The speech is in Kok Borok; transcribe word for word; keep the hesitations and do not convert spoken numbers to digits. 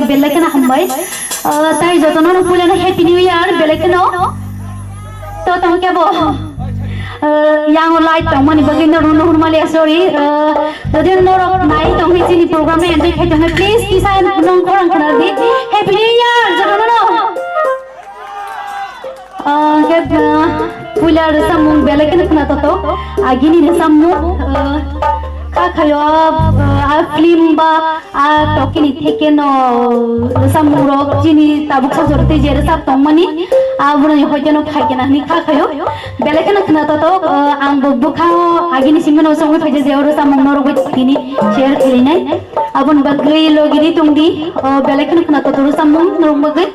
Belai kheno hambai. Ah, tai jotono no puilano Happy New Year, belai kheno. To tong kebo. Ah, yang light tong mani bagwi no runo hurmali, sorry. Ah, jodi norok nai tong hi chini program no enjoy khai tong, please kisa nong khorang khna di. Happy New Year jotono no. Ah, hwnkhe, ah, puila rwchapmung belai kheno khna toto. Agini rwchapmung, ah, kha khayo, ah, a film ba a tokini theke no rwchapmung rok chini tabuk sajor tei je rwchap tongmani, a boroni hoite no phai kena hwnwi kha khayo. Belai kheno khna toto, ah, ang bo bwkha agini simi no songwi phaija je o rwchapmung norok bai tini share khainai. Aboni bagwi logiri tongdi, ah, belai kheno khna toto rwchapmung norok bagwi.